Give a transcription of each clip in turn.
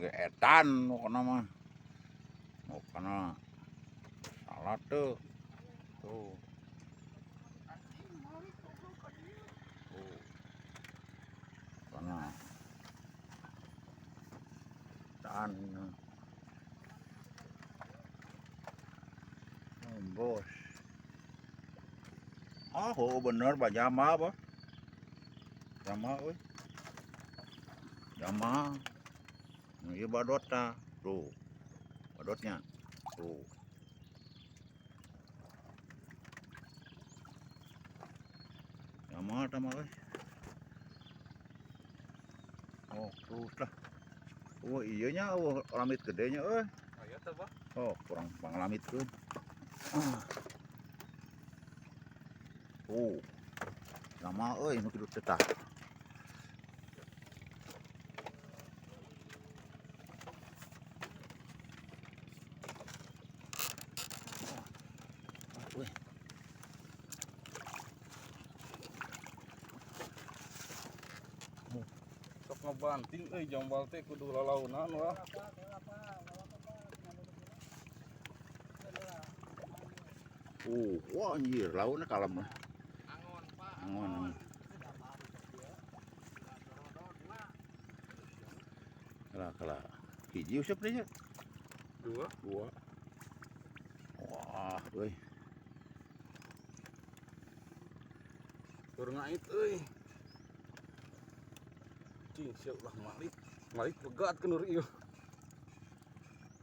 ge edan pokona mah. Pokona salah tuh. Tuh. Tuh. Pokona. Edan. Oh, bos. Oh, bener Pak Jama apa? Jama euy. Jama. Ieu badot tah. Tuh. Badotnya. Tuh. Jama tah mah euy. Oh, terus lah. Oh, iya nya eueuh lamit gedenya euy. Aya teh, Pak. Oh, kurang panglamitkeun. Ah. Oh. Lama euy nu kitu teh tah. Wih. Sok ngebanting euy jambal teh kudu lalaunan wah. Wah anjir, lautnya kalem lah. Angon, Pak. Angon. Kalah, kalah. Hiji usap deh ya. Dua. Dua. Wah, euy. Tur ngait euy. Cing, siap lah malik. Malik pegat ke nur ieu.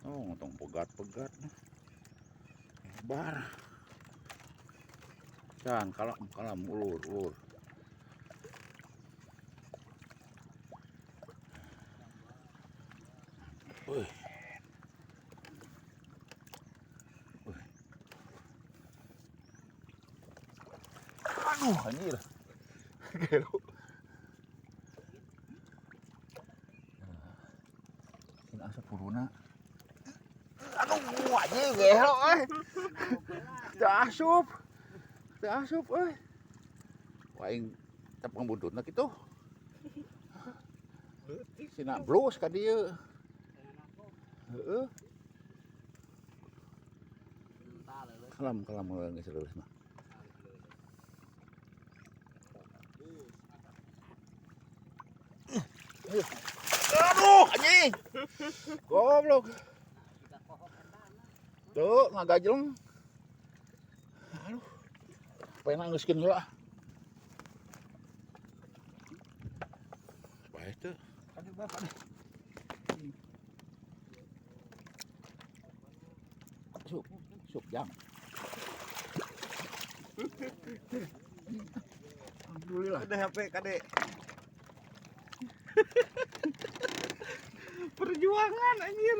Oh, ngotong pegat-pegat. Bar. Can, kalam, kalam, ulur, ulur. Wih. Wih. Aduh, anjir. Gelo. Ini asa puruna. Aduh, anjir gelo euy. Teu asup. Teu asup euy. Aing tepang buntutna kitu. Leutik Sina blus ka dieu. Heeh. Kalam kalam geus leuleus mah. Aduh, anjing. Goblok. Tuh, ngagajleng. Aduh. Pengen geuskeun heula. Bae teu. Aduh, Bapak deh. Sup, sup jang. Alhamdulillah. Udah HP kade. Perjuangan anjir.